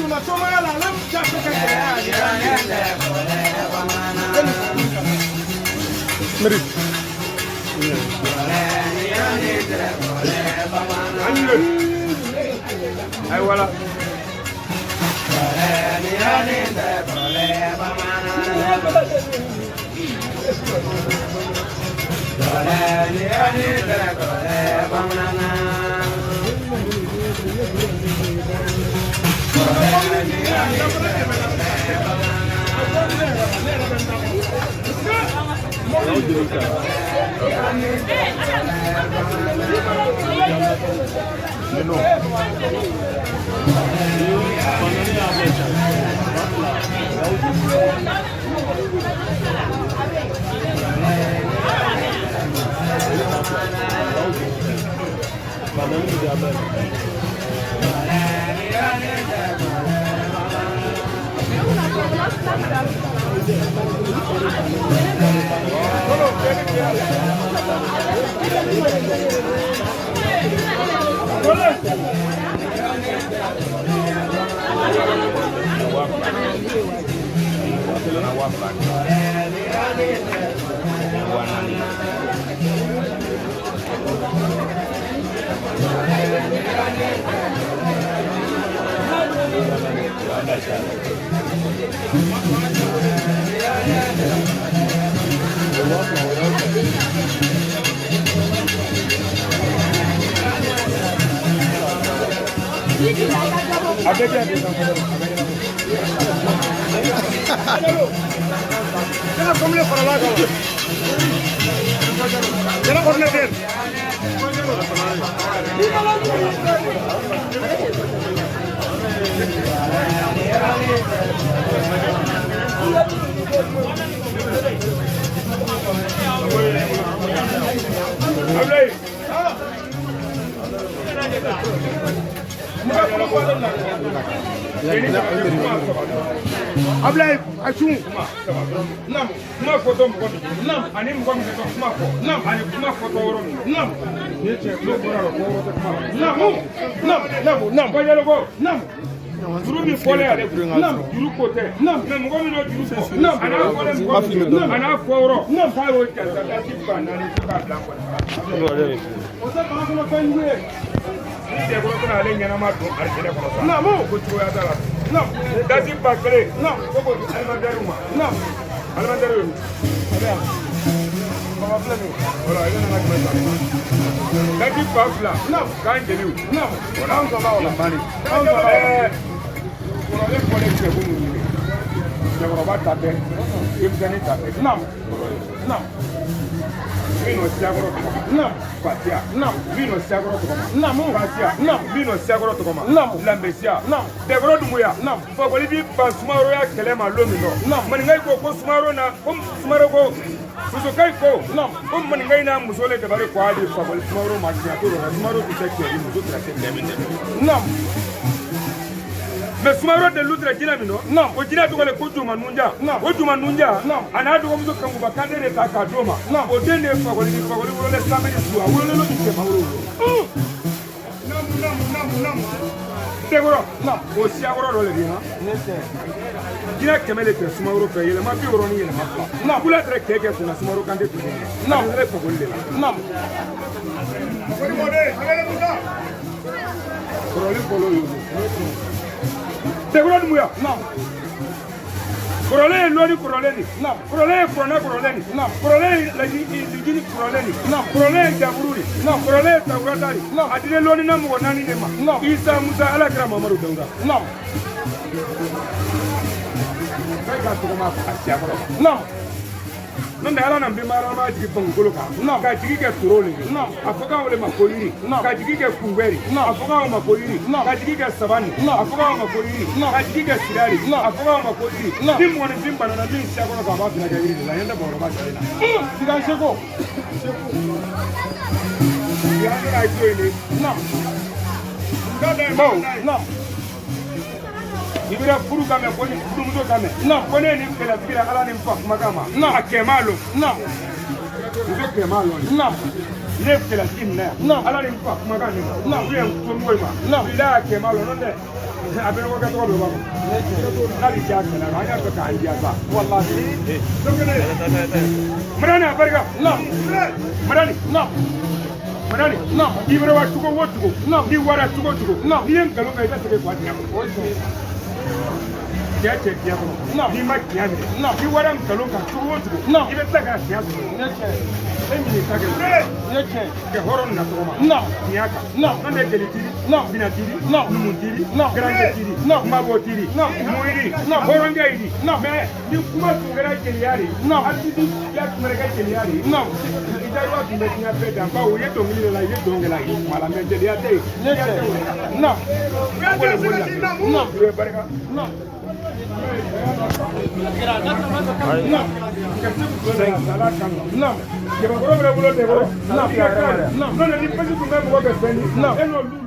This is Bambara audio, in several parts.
donna somaya la, ale ja tɛ ka gɛlɛya. Miri. Ayi wala. A bɛɛ kɛ de kan fɔlɔ, a bɛ ɲɛnabɔ. Jɛnɛ kɔmile farala kan. Jɛnɛ ordinateur. Ablaye. Ablaye a sun. Nam, kuma fɔtɔ mɔgɔ min. Nam, ani mɔgɔ min tɛ kuma fɔ. Nam, ani kuma fɔtɔ yɔrɔ min. Nam, ni cɛ n'o bɔra la ko yɔrɔ tɛ kuma la. Nam, nam, nam, nam. Kɔjɛlɛ ko. Nam. Juru min fɔlen ale kun. Nam. Juru ko tɛ. Nam. Mɛ mɔgɔ min y'o juru fɔ. Nam. A n'a fɔlen mɔgɔ min. Nam. A n'a fɔ yɔrɔ. Nam. K'a y'o jansa dasi 4000 fo k'a bila n kɔnɔ. O tɛ bagan kɔnɔ fɛn jugu ye. Ni dɛkɔrɔ bɛna ale ɲɛnama don alijinɛ kɔnɔ sa. Naamu. Ko cogoya t'a la. Nam. Dasi 1000. Nam. Ko k'o di alimantɛriw ma. Nam. Alimantɛriw ye. Baba filɛ nin ye. Voilà, i bɛna n ka jumɛn ta. Dasi 2000. Nam. K'an jeliw. Nam. Anw sɔnna o la. Anw sɔnna o la. Kɔrɔlen fɔlen cɛkun ninnu ye. Cɛkɔrɔba ta tɛ, denmisɛnnin ta tɛ. Nam. Nam. Min nɔ siyakɔrɔ tɔgɔ ma. Nam. Fatiya. Nam. Min nɔ siyakɔrɔ tɔgɔ ma. Nam. Fatiya. Nam. Min nɔ siyakɔrɔ tɔgɔ ma. Nam. Lanbesiya. Nam. Dɛkɔrɔ Dunbuya. Nam. Fakoli bi ban Sumaworoya kɛlɛ ma lon min nɔ. Nam. Maninkayi ko ko Sumaworo na ko Sumaworo ko Sosokayi ko. Nam. Ko maninkayi n'a muso le dabari ko a di Fakoli Sumaworo ma tiɲɛ t'o la Sumaworo tun tɛ cɛ ye muso tɛ se cɛ min dɛmɛ. Nam. Mɛ Sumaworo de lutura jinɛ min nɔ. Nam. O jinɛ tɔgɔ le ko Joma Nunja. Nam. O Joma Nunja. Nam. A n'a dɔgɔmuso Kankuba Kante de ta k'a d'o ma. Nam. O den de ye Fakoli ni Fakoli wololen sanbɛ ni su a wololen don cɛman wolo. Namu namu namu namu. Dɛkɔrɔ. Nam. O siyakɔrɔ dɔ le bɛ yen han. Ne tɛ. Jinɛ 100 le tɛ Sumaworo fɛ yɛlɛma 60 ni yɛlɛma 2. Nam. Kula tɛrɛ kɛ kɛ kunna Sumaworo Kante tun tɛ ɲɛ. Nam. A bɛ Fakoli de la. Nam. Kɔrɔlen fɔlɔ y'o ye. Dɛkɔrɔ Dunbuya. Nam. Kɔrɔlen ye lɔni kɔrɔlen de. Nam. Kɔrɔlen ye kuranɛ kɔrɔlen de. Nam. Kɔrɔlen ye lijini kɔrɔlen de. Nam. Kɔrɔlen ye jaburu de. Nam. Kɔrɔlen ye tawurata de. Nam. A dilen lɔni na mɔgɔ 4 de ma. Nam. Isa Musa Ala kira Mamadu Dawuda. Nam. K'a ka tɔgɔ ma a siyakɔrɔ ma. Nam. N'o tɛ Ala na n bɛnba ma jigin bankolo kan. Nam. Ka jigi kɛ toro le ye. Nam. A fɔ k'anw le ma ko yiri. Nam. Ka jigi kɛ kunbɛri. Nam. A fɔ k'anw ma ko yiri. Nam. Ka jigi kɛ sabani. Nam. A fɔ k'anw ma ko yiri. Nam. Ka jigi kɛ sirari. Nam. A fɔ k'anw ma ko yiri. Nam. Ni mɔgɔninfin banana min siyakɔrɔ kan a b'a fana kɛ yiri de la. Ɲɛ tɛ bakɔrɔba salen na. Sigan seko. Bi an bɛna jo yen de. Nam. Bawo. Nam. I bɛna furu ka mɛn ko ni furumuso ka mɛn. Nam. Ko ne ye nin kɛlɛtigi la Ala ni n fa kumakan ma. Nam. A kɛ maa lon. Nam. Muso kɛ maa lon. Nam. Ne ye kɛlɛtigi minɛ yan. Nam. Ala ni n fa kumakan nin ma. Nam. Ou bien somɔgɔw ma. Nam. Bilahi a kɛ maa lon n'o tɛ. A bɛ ɲɔgɔn kɛ tɔgɔ dɔ b'a kɔnɔ. N'a bɛ diya kɛlɛ la, an y'a fɛ k'an diya sa. Wallahi. Madani a barika. Naam. Madani. Naam. Madani. Naam. I bɛ wa cogo o cogo. Naam. N'i wara cogo o cogo. Naam. N'i ye nkalon kɛ i bɛ segin k'a diɲɛ kɔnɔ. O ye tiɲɛ ye. Cɛ cɛ diɲɛ kɔnɔ. Naam. N'i ma tiɲɛ minɛ. Naam. N'i wara nkalon kan cogo o cogo. Naam. I bɛ tila k'a tiɲɛ sɔrɔ. Nin ye tiɲɛ ye. E min y'i ta kɛ. Nin ye tiɲɛ ye. Kɛ hɔrɔn na tɔgɔ ma. Naam. Tiɲɛ kan. Naam. N'o tɛ jeli tiri. Naam. Bina tiri. Naam. Numu tiri. Naam. Garankɛ tiri. Naam. Mabɔ tiri. Naam. Muyiri. Naam. Hɔrɔnkɛ yiri. Naam. Mais ni kuma tun kɛra jeliya de ye. Naam. Asidi ya tun kɛra jeliya de ye. Naam. I dayiwa tun bɛ diɲɛ bɛɛ dan bawo u ye dɔnkili de la i ye dɔn kɛla i ye kuma la mais jeliya tɛ yen. Nin ye tiɲɛ ye. Naam. Ko de b'o la. Naam. I bɛ barika. Naam. Naam. Naam. Jamakɔrɔ bɛ bolo tɛ kɔrɔ. Naam. Naam. N'o tɛ ni pasi tun bɛ mɔgɔ kɛ fɛn ye. Naam. E n'o lu.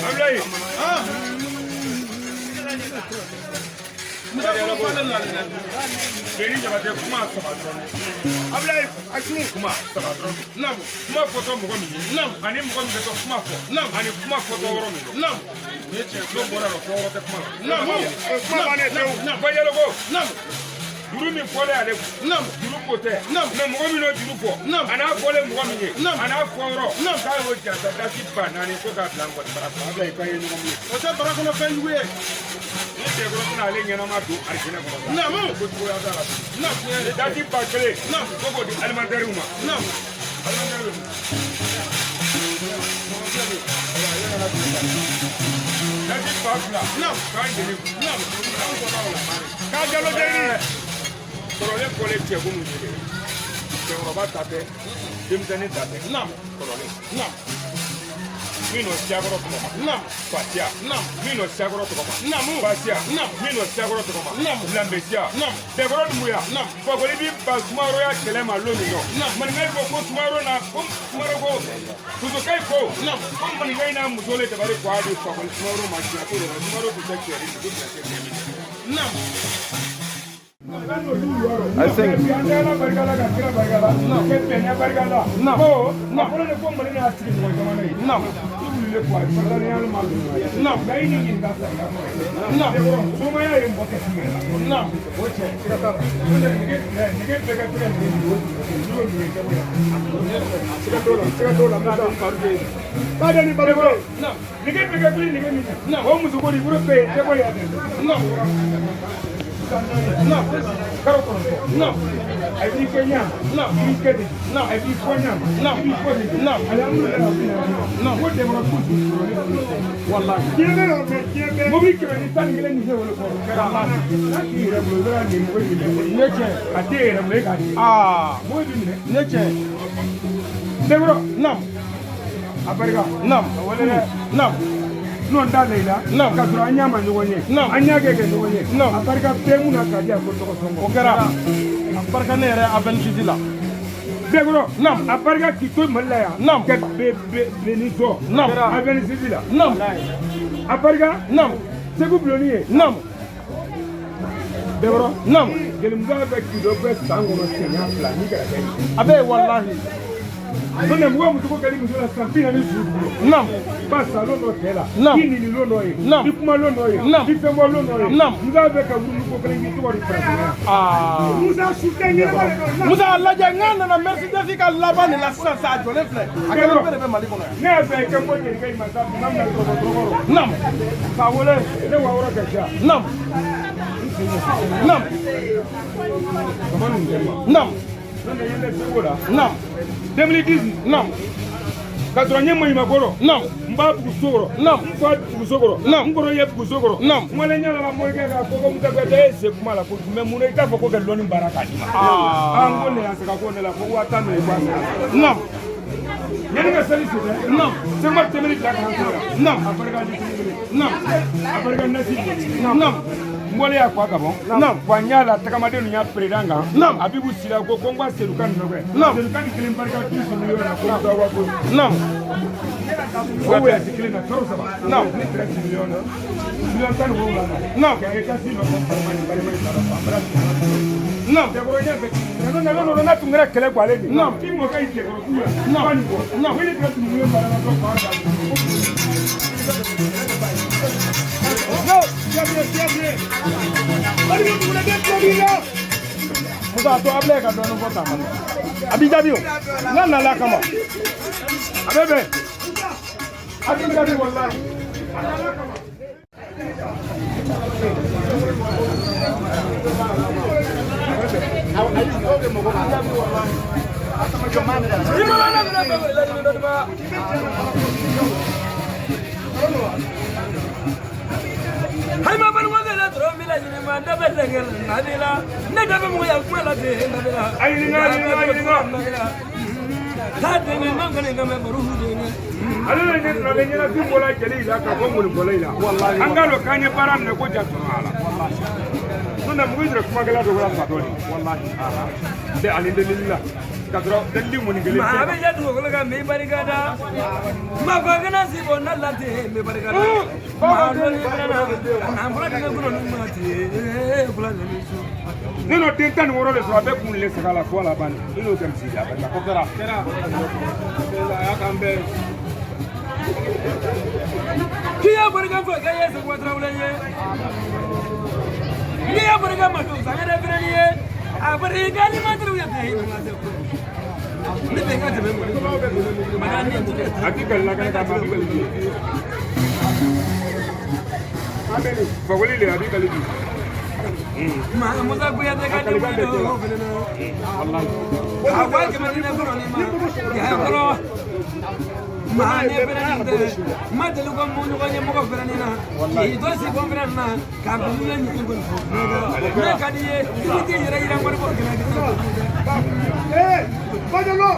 Ablaye. Jeli Jabate kuma saba dɔrɔn. Ablaye Asu kuma saba dɔrɔn. Naam. Kuma fɔtɔ mɔgɔ min ye. Naam. Ani mɔgɔ min bɛ to kuma fɔ. Naam. Ani kuma fɔtɔ yɔrɔ min don. Naam. Ni ye tiɲɛ n'o bɔra la fɔ yɔrɔ tɛ kuma la. Naam. Kuma bannen pewu. Naam. Bajalo ko. Naam. Juru min fɔlen ale kun. Naam. Juru ko tɛ. Naam. Mais mɔgɔ min y'o juru fɔ. Naam. A n'a fɔlen mɔgɔ min ye. Naam. A n'a fɔ yɔrɔ. Naam. K'a y'o jansa dasi ba naani ko k'a bila n kɔni bara kɔnɔ. Ablaye k'a ye ɲɔgɔn ye. O tɛ bara kɔnɔ fɛn jugu ye. Ni cɛkɔrɔ bɛna ale ɲɛnama don alijinɛ kɔnɔ. Naam. Ko cogoya t'a la. Naam. Dasi ba kelen. Naam. Ko k'o di alimentaire ma. Naam. Alimentaire dasi ba fila. Naam. K'an jeli. Naam. K'a jalo jeli. Kɔrɔlen fɔlen cɛ ko mun ye dɛ. Cɛkɔrɔba ta tɛ. Denmisɛnnin ta tɛ. Naam. Kɔrɔlen. Naam. Min n'o siyakɔrɔ tɔgɔ ma. Naam. Fatiya. Naam. Min n'o siyakɔrɔ tɔgɔ ma. Naam. Fatiya. Naam. Min n'o siyakɔrɔ tɔgɔ ma. Naam. Lanbesiya. Naam. Dɛkɔrɔ Dunbuya. Naam. Fakoli bi ban Sumaworoya kɛlɛ ma lon min nɔ. Naam. Maninka ko ko Sumaworo na ko Sumaworo ko Sosokayi ko. Naam. Ko maninka in n'a muso le dabali ko a di Fakoli Sumaworo ma diɲɛ ko de la Sumaworo tun tɛ cɛ ye muso tun tɛ cɛ min. Naam. I think. Naam. Naam. Naam. Naam. Naam. Naam. Naam. Naam. Naam. Naam. Naam. Naam. Naam. Naam. Wallahi. Mobili kɛmɛ ni tan ni kelen ni se wolo kɔrɔ. N'a k'i yɛrɛ bolo i bɛ ka nin mɔgɔ in minɛ. Nin ye tiɲɛ ye. A t'e yɛrɛ bolo e k'a di. Aa. Mɔgɔ b'i minɛ. Nin ye tiɲɛ ye. Dɛkɔrɔ. Naam. A barika. Naam. A wele dɛ. Naam. N'o da la i la. Naam. Ka sɔrɔ an ɲa ma ɲɔgɔn ye. Naam. An ɲa kɛ kɛ ɲɔgɔn ye. Naam. A barika bɛɛ mun na k'a di yan ko tɔgɔ sɔngɔ. O kɛra. A barika ne yɛrɛ A26 la. Bɛɛkɔrɔ. Naam. A barika k'i to Mali la yan. Naam. Ka Benin sɔn. Naam. A26 la. Naam. A barika. Naam. Segu bulonni ye. Naam. Bɛɛkɔrɔ. Naam. Jelimusa bɛ k'i dɔ bɛ san kɔnɔ siɲɛ 2 n'i kɛra kɛ ye. A bɛ ye walahi. N'o tɛ mɔgɔ muso ko kɛli muso la san 40 su duuru. Naam. Ba sa lon dɔ cɛ la. Naam. I nini lon dɔ ye. Naam. I kuma lon dɔ ye. Naam. I fɛnbɔ lon dɔ ye. Naam. Musa bɛ ka wuli ko kelen k'i tɔgɔ di farafinna. Aa. Musa su tɛ ɲɛnama de don. Musa a lajɛ n k'a nana Mercedes ka laban de la sisan sa a jɔlen filɛ. A kelen bɛɛ de bɛ Mali kɔnɔ yan. Ne y'a fɛ i ka n bɔ jelikɛ in ma sa tuma min na dɔgɔtɔrɔ. Naam. K'a wele ne wa wɔɔrɔ ka ca. Naam. Naam. Kama ninnu tɛ ma. Naam. N'o tɛ n ye seko la. Naam. 2010. Naam. Ka sɔrɔ n ye maɲumanko rɔ. Naam. N b'a buguso kɔrɔ. Naam. N fa buguso kɔrɔ. Naam. N kɔrɔ ye buguso kɔrɔ. Naam. N wale ɲɛ la morikɛ k'a fɔ ko Musa Kuyate e se kuma la kojugu mɛ mun na i t'a fɔ ko ka lɔnni baara k'a d'i ma. Aa. Aa n ko ne y'a sɛgɛn ko ne la ko 10,000 minɛ i b'a sara. Naam. Yanni ka seli se dɛ. Naam. Sɛnba tɛmɛni bila ka na sɔrɔ. Naam. A barika ni kelen. Naam. A barika nasi. Naam. N bɔlen y'a fɔ a ka bɔ. Naam. Wa n y'a la tagamaden ninnu y'a peredan kan. Naam. Abibu Sila ko ko n ka Selukan nɔfɛ. Naam. Selukan ni kelen barika 10 miliyɔn na ko n ka wa ko. Naam. O voyage kelen na kalo 3. Naam. Ni 13 miliyɔn na. 17,000,000 na. Naam. Ka etasi nɔfɛ farima ni balima ni saba fan bara. Naam. Cɛkɔrɔ ɲɛ fɛ. Nana n'a tun kɛra kɛlɛ bɔ ale de. Naam. K'i mɔkɛ y'i cɛkɔrɔ k'u la. Naam. Ba nin bɔ. Naam. Wele kɛra tumulen baara la dɔrɔn k'a da. Musa a to Ablaye ka dɔɔnin fɔ tan man. A b'i jaabi o. N ka nala kama. A bɛ bɛn. A b'i jaabi walahi. Hayma ban wa la tro mi la ni ma da be la na de la ne da be mo ya kuma la de na de la Ayi nga ayi nga. Ta de ne man kan ga me baru de ne. Ale de ɲɛ tun bɛ ɲɛnafin bɔla jeli la ka bɔ ŋɔnibɔla la. An k'a dɔn k'an ye baara minɛ ko ja tɔnɔ a la. N'o tɛ mugu jira kumakɛla dɔ la fatɔ de. Walahi. Ani delili la. Ka sɔrɔ delili ŋɔni kelen Ma tɛ. be ja dugukolo kan mi barika da. Ma fa kana si bɔ na la te mi barika da. Ma dɔnni fana na an fɔlɔ de bɛ ni ma te fɔlɔ de bɛ so. Ne n'o den 16 de sɔrɔ a bɛɛ kun le saga la fo a laban ne n'o kɛ misi la a barika. O kɛra. K'i y'a barika fɔ k'a ye Seguba Tarawele ye. N'i y'a barika ma don Sangare Birani ye. A barika ni ma turu ye fɛn ye. Ne bɛ n ka tɛmɛ mɔni. Ma ne tɛ. A ti kali la kɛnɛ kan a b'i kali bi. Fakoli le a b'i kali bi. Ma Musa Kuyate ka den wuli don o fɛnɛ na. Walahi. A wa kɛmɛ ni ne kɔrɔ ni ma. Ya kɔrɔ. Ma ne fɛnɛ nin tɛ. Ma deli ko mun ɲɔgɔn ye mɔgɔ fɛnɛ nin na. K'i to si bɔn fɛnɛ na. K'a bila ne ɲini kɔni fɔ. Ne ka di ye. I t'i yɛrɛ yira wari bɔ kɛnɛ kɛnɛ. Bajalo!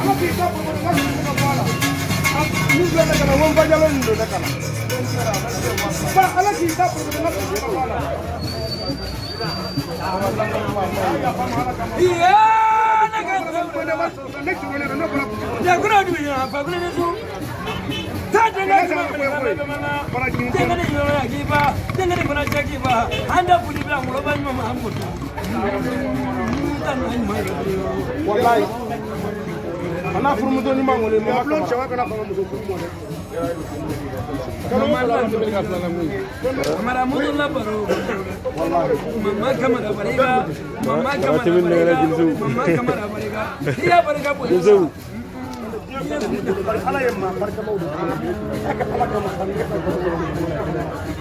Ala k'i ta bɔ ka ka bɔ a la. Min filɛ ne kana, n ko n Bajalo nin don ne kana. Ba ala k'i ta bɔ ka bɔ a la. Iye ne ka Ne sɔrɔlen don ne bɔra. Jakuna dun ya fakule ni su. Ta denga kuma fana denga ni yɔrɔ ya k'i ba denga ni fana cɛ k'i ba an da fuli bila ngɔlɔba ɲuman ma an ko to. Ta na ɲuman yɛrɛ. Walahi. A n'a furumuso ɲuman kɔni mama Bulon kama. cɛba kana fanga muso furu ma dɛ. Kalo fila tɛmɛni ka filanan ko ye. Kamara muso la baro. Mama kamara barika. Mama kamara barika. Mama kamara barika. I y'a barika bonya. Ala ye maa barikamaw de d'i ma. E ka Ala kama ka ne ka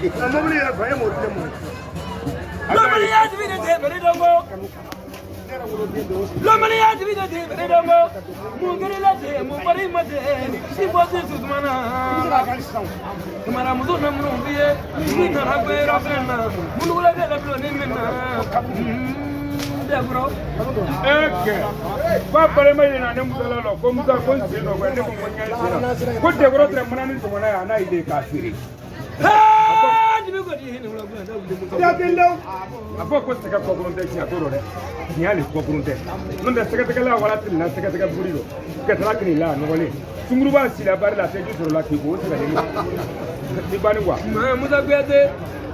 nka mobili yɛrɛ fa e m'o di ne ma. Lomani y'a dibi de tɛ bere dɔn ko. Lomani y'a dibi de tɛ bere dɔn ko. Mun kɛra la tɛ mun bari ma tɛ si bɔ si sutuma na. Kamara muso na minnu f'i ye ni nana bɔ yɔrɔ fɛn na minnu wula kɛ la bulon ni min na. dɛkɔrɔ. Kɛ ba balima ɲɛna ne Musa la ko Musa ko n sen dɔ bɛ ne ko n ɲɛ sen na ko dɛkɔrɔ tɛ mana ni sɔgɔma ye a n'a ye k'a feere. A fɔ ko sɛgɛ kɔkurun tɛ tiɲɛ t'o dɔn dɛ, tiɲɛ le kɔkurun tɛ n'o tɛ sɛgɛsɛgɛla wala tɛ na sɛgɛsɛgɛ buri dɔ kɛtara kini la a nɔgɔlen sunkuruba sila bari la tɛ ji sɔrɔ la k'i ko o sɛgɛlen ni banni kuwa. Musa Kuyate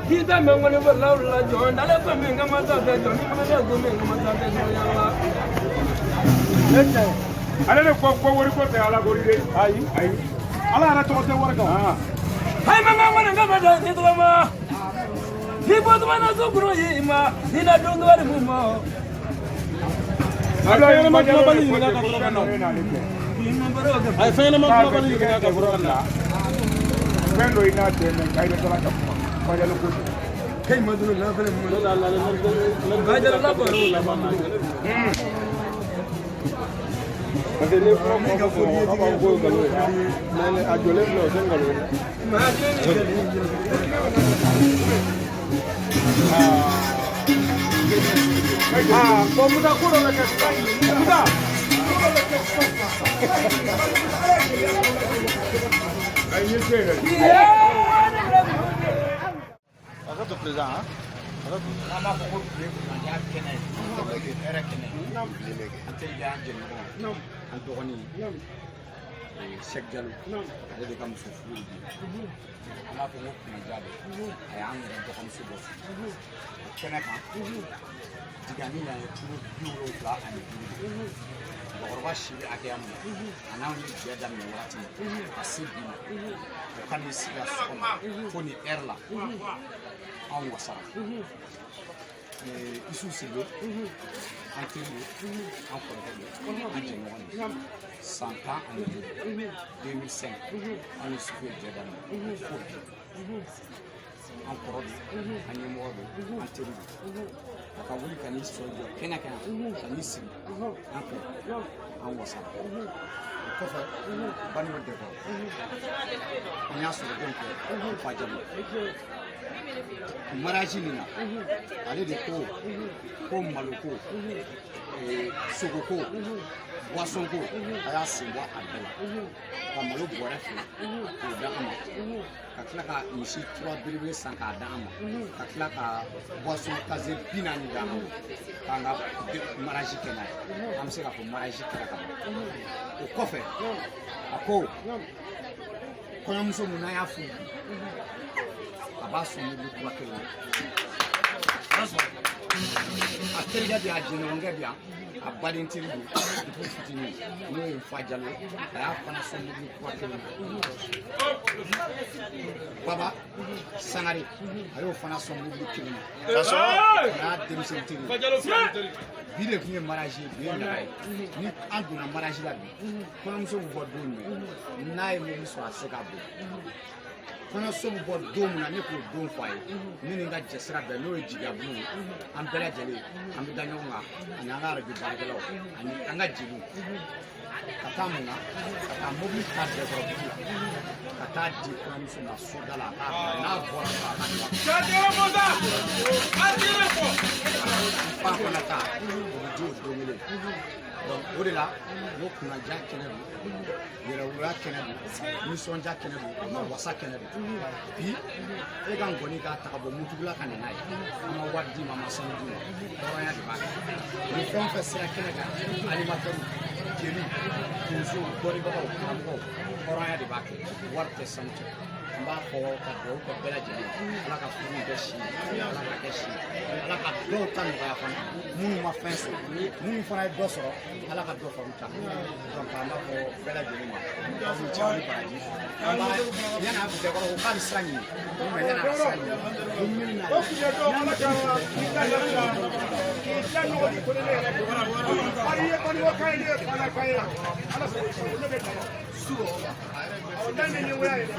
k'i ta mɛn kɔni fɔ la la jɔn dale ko min kama ta tɛ jɔn ni mana ko min kama ta tɛ jɔn yala. Ale de ko ko wari ko tɛ ala ko de. Ayi ayi. Ala yɛrɛ tɔgɔ tɛ wari kan. Hayi mankan kɔni kama ta ni tɔgɔ ma. Ni bɔ tuma na so kuro yi ma ni na don wari mun ma. A fɛn ɲɛnama kumabali ɲininka ka sɔrɔ ka na. A ye fɛn ɲɛnama kumabali ɲininka ka sɔrɔ ka na. Fɛn dɔ i n'a cɛ mɛ nka i bɛ sɔrɔ ka kuma Fajalo ko ten. Kai ma dunu na fɛnɛ mun na. Fajalo la baro la ba. Parce que ne kuma kuma fɔ dɔrɔn a b'a fɔ ko nkalon ye mais a jɔlen filɛ o tɛ nkalon ye. Ma den ni Aa bon Musa ko dɔ bɛ kɛ sisan Musa. Ayi n ye se yɛrɛ. A ka to président han. N'an b'a fɔ ko tile kunnadiya kɛnɛ hɛrɛ kɛnɛ an terikɛ an jɛɲɔgɔn an dɔgɔnin Sɛki Jalo ale de ka muso furu bi an b'a fɔ ko kunnadiya don a y'an yɛrɛ dɔgɔmuso bɔ o kɛnɛ kan Digani yan ye kilo 75 mɔgɔkɔrɔba si bɛ hakɛya min na a n'anw ye jɛ daminɛ wagati min ka se bi ma o ka n'i sigi a sɔgɔma fo nin ɛri la anw wasara. Isu Sidibe an teri don an kɔrɔkɛ don an jɛɲɔgɔn don san 15 2005 an ni Isufu ye jɛ daminɛ fo bi an kɔrɔ don an ɲɛmɔgɔ don an teri don a ka wuli ka n'i sɔ jɔ kɛnɛ kan ka n'i sigi an fɛ an wasara. O kɔfɛ Banikɔ Dɛkɔrɔ an y'a sɔrɔ don kɛ Fajalo mariage nin na ale de ko ko maloko sogoko boisson ko a y'a sen bɔ a bɛɛ la ka malo bɔrɛ 2 k'o d'an ma ka tila ka misi tura belebele san k'a d'an ma ka tila ka boisson casier 40 d'an ma k'an ka mariage kɛ n'a ye an bɛ se k'a fɔ mariage kɛra ka ban. O kɔfɛ a ko kɔɲɔmuso mun n'an y'a furu a b'a sɔn mobili kura kelen a terikɛ bɛ yan a jɛɲɔgɔnkɛ bɛ yan a baden teri don depuis fitinin n'o ye Fa Jalo a y'a fana sɔn mobili kura kelen Baba Sangare a y'o fana sɔn mobili kelen o n'a denmisɛnnin teri bi de tun ye mariage ye bi ye ɲaga ye ni an donna mariage la bi kɔɲɔmuso bɛ bɔ don jumɛn n'a ye mobili sɔrɔ a tɛ se k'a boli kɔɲɔso bɛ bɔ don min na ne k'o don fɔ a ye ne ni n ka jɛsira bɛɛ n'o ye jigiya bulon ye an bɛɛ lajɛlen an bɛ da ɲɔgɔn kan ani an ka arajo baarakɛlaw ani an ka jeliw ka taa mun na ka taa mobili ta Dɛkɔrɔbugu la ka taa di kɔɲɔmuso ma soda la a k'a bila n'a bɔra a ka bila ba fana ta o bɛ di o don kelen donc o de la n ko kunnadiya kɛnɛ don yɛrɛwoloya kɛnɛ don nisɔndiya kɛnɛ don wasa kɛnɛ don bi e ka ngɔni k'a ta ka bɔ Mutugula ka na n'a ye an ma wari d'i ma an ma sanu d'i ma hɔrɔnya de b'a kɛ ni fɛn o fɛn sera kɛnɛ kan animatɛriw jeliw donsow dɔnnibagaw karamɔgɔw hɔrɔnya de b'a kɛ wari tɛ sanu cɛ an b'a fɔ ka dugawu kɛ bɛɛ lajɛlen ala ka furu kɛ si ala ka kɛ si ala ka dɔw ta nɔgɔya fana minnu ma fɛn sɔrɔ minnu fana ye dɔ sɔrɔ ala ka dɔ fara u ta donc an b'a fɔ bɛɛ lajɛlen ma aw ni ce aw ni baraji an b'a yanni a Dɛkɔrɔ ko k'a bɛ sira ɲini mais yanni a ka sira ɲini dumuni na O tun ye dɔw ala ka k'i da ɲɔgɔn la k'i da ɲɔgɔn ni kone ne yɛrɛ hali ye Banikɔ kan ye ne ye Fana kan ye ala sago ne bɛ taa awɔ da ni ɲɛngoya ye dɛ.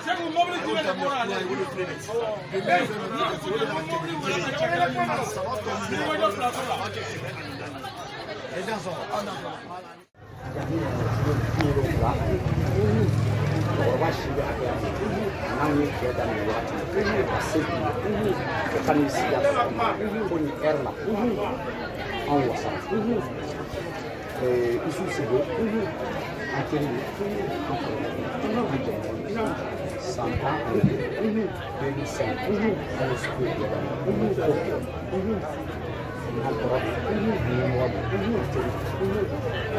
Segu mobili jumɛn de bɔra ale bolo filɛ nin ye. Yirimajɔ plateau la. Mɔgɔkɔrɔba si bɛ hakɛya min na n'anw ye jɛ daminɛ wagati min ka se bi ma o ka n'i sigi a sɔgɔma fo nin ɛri la. Anw wasara. Isu Sigo, an teri an kɔrɔkɛ, an jɛɲɔgɔn, san 12, 2005, an ye sugu ye ko kɛ. An kɔrɔ don, an ɲɛmɔgɔ don, an teri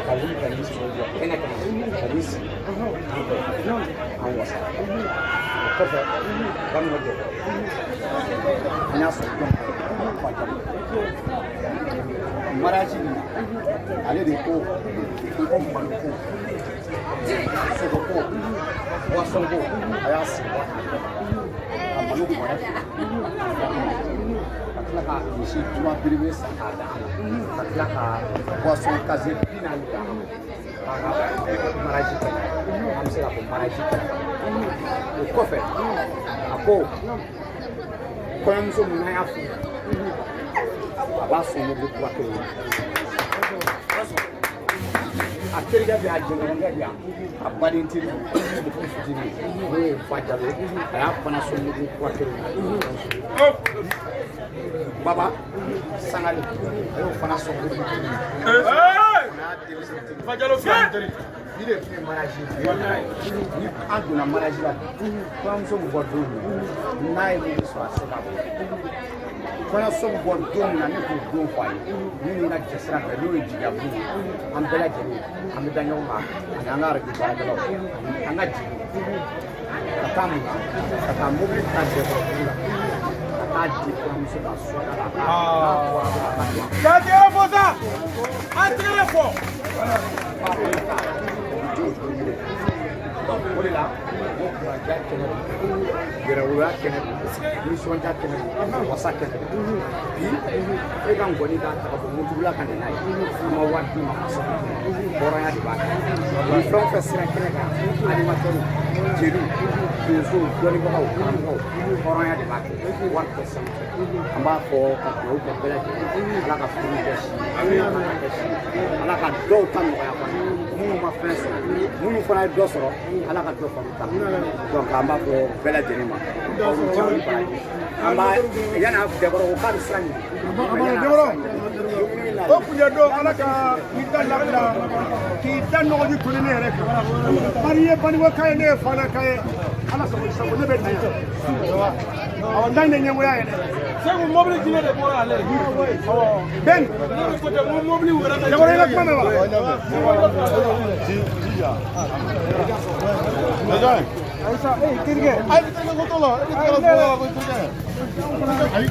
ka wuli ka n'i sɔrɔ jɔ kɛnɛ kan ka n'i sigi an kɔrɔ, an wasara. O kɔfɛ, Baminɔ Jɛkɔrɔ, an y'a sɔrɔ dɔn fa jama mariage nin na, ale de ko ko malo ko, sogo ko, boisson ko, a y'a sigi bɔ ka malo bɔrɛ 2 ka tila ka misi tura belebele san k'a da an ma, ka tila ka boisson casier 40 d'an ma k'an ka mariage kɛ n'a ye. An bɛ se k'a fɔ mariage kɛra. O kɔfɛ, a ko kɔɲɔmuso mun n'an y'a furu, a b'a sɔn mobili kura kelen na. A terikɛ bɛ yan, a jɛɲɔgɔnkɛ bɛ yan, a baden teri depuis fitinin, n'o ye Fa Jalo, a y'a fana sɔn mobili kura kelen na. Baba Sangare, a y'o fana sɔn mobili kelen na. Fa Jalo fila teri. Ni de tun ye mariage ye, ni an donna mariage la, kɔɲɔmuso bɛ bɔ don min n'a ye mobili sɔrɔ, a tɛ se k'a bɔ. Kɔɲɔso bɛ bɔ don min na, ne k'o don fɔ a ye, ne ni n ka jɛsira bɛɛ, n'o ye jigiyabu ye, an bɛɛ lajɛlen an bɛ da ɲɔgɔn kan, ani an ka arajo baarakɛlaw, ani an ka jeliw, ka taa mun na, ka taa mobili ta Jɛkɔrɔbugu la ka taa di kɔɲɔmuso ka soda la, k'a bɔra dɔrɔn a ka don. K'a tɛgɛrɛ fɔ sa. An tɛgɛrɛ fɔ. O de la, o kunnaja kɛnɛ don, yɛrɛwoloya kɛnɛ don, nisɔndiya kɛnɛ don, wasa kɛnɛ don. Bi e ka ngɔni k'a ta ka bɔ Mutugula ka na n'a ye, an ma wari d'i ma ka sɔrɔ hɔrɔnya de b'a kɛ. Ni fɛn o fɛn sera kɛnɛ kan, animatɛriw, jeliw, donsow, dɔnnibagaw, karamɔgɔw, hɔrɔnya de b'a kɛ, wari tɛ sanu tɛ. An b'a fɔ ka dugawu kɛ bɛɛ lajɛlen, Ala ka furu kɛ si, Ala ka kɛ si, Ala ka dɔw ta nɔgɔya fana, minnu ma fɛn sɔrɔ, minnu fana ye dɔ sɔrɔ, Ala ka dɔ fara u ta kan. Donc an b'a fɔ bɛɛ lajɛlen ma, aw ni ce, aw ni baraji. An b'a yanni a Jɛkɔrɔ ko k'a bɛ sira ɲini. O kunjɛ don, Ala ka i da labila k'i da nɔgɔji toli ne yɛrɛ kan. Bari ye Banikɔ ka ye, ne ye Fana ka ye. Ala sago sago, ne bɛ na yan. Awɔ, n da in ɲɛngoya ye dɛ. Segu mobili jumɛn de bɔra ale ye? Ben. Ne ko tɛ, n ko mobili wɛrɛ ka. Jɛkɔrɔ, i ka kuma mɛn wa? Ayi, terikɛ ko t'o la, e bɛ tɛgɛrɛ fɔ la ko terikɛ. Ayi.